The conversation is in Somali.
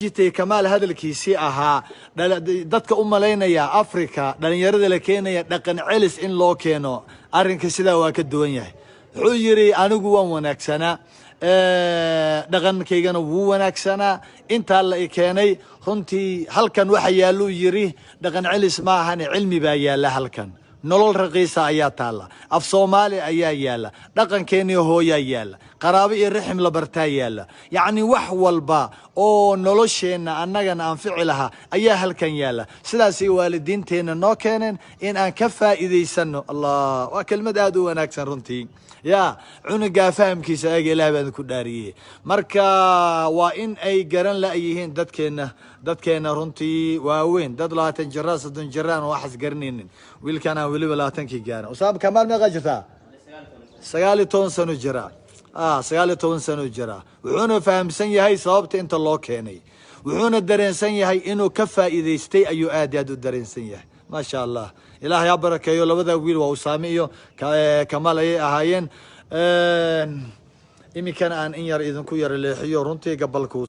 Jitay Kamaal hadalkiisii ahaa dadka u malaynaya Africa dhalinyarada la keenaya dhaqan celis in loo keeno, arrinka sidaa waa ka duwan yahay. Wuxuu yidhi anigu waan wanaagsanaa, dhaqankaygana wuu wanaagsanaa intaa la i keenay. Runtii halkan waxa yaalluu yidhi dhaqan celis ma ahane, cilmi baa yaalla halkan, nolol raqiisa ayaa taalla, af Soomaali ayaa yaalla, dhaqankeennii hooyaa yaalla, qaraabo iyo rixim la bartaa yaalla. Yacni wax walba oo nolosheenna annagana anfici lahaa ayaa halkan yaalla. Sidaasay waalidiinteenna noo keeneen in aan ka faa'iidaysano. Allah, waa kelmad aada u wanaagsan runtii. Ya cunugaa fahamkiisa eega, Ilaah baan ku dhaariyey. Marka waa in ay garan la-yihiin dadkeenna, dadkeena runtii waaweyn, dad 20 jiraan, 30 jiraan oo waxaas garanaynin. Wiilkan aan weliba 20-kii gaarin, Usaama Kamaal, meeqaa jirtaa? 19 sano jira, 19 sano jira. Wuxuuna fahamsan yahay sababta inta loo keenay, wuxuuna dareensan yahay inuu ka faa'iidaystay, ayuu aad iyo aad u dareensan yahay. Maasha Allah, Ilaahay ha barakeeyo labada wiil, waa Usaame iyo Kamaal ayay ahaayeen. Iminkana aan in yar idinku yara leexiyo runtii gabalku.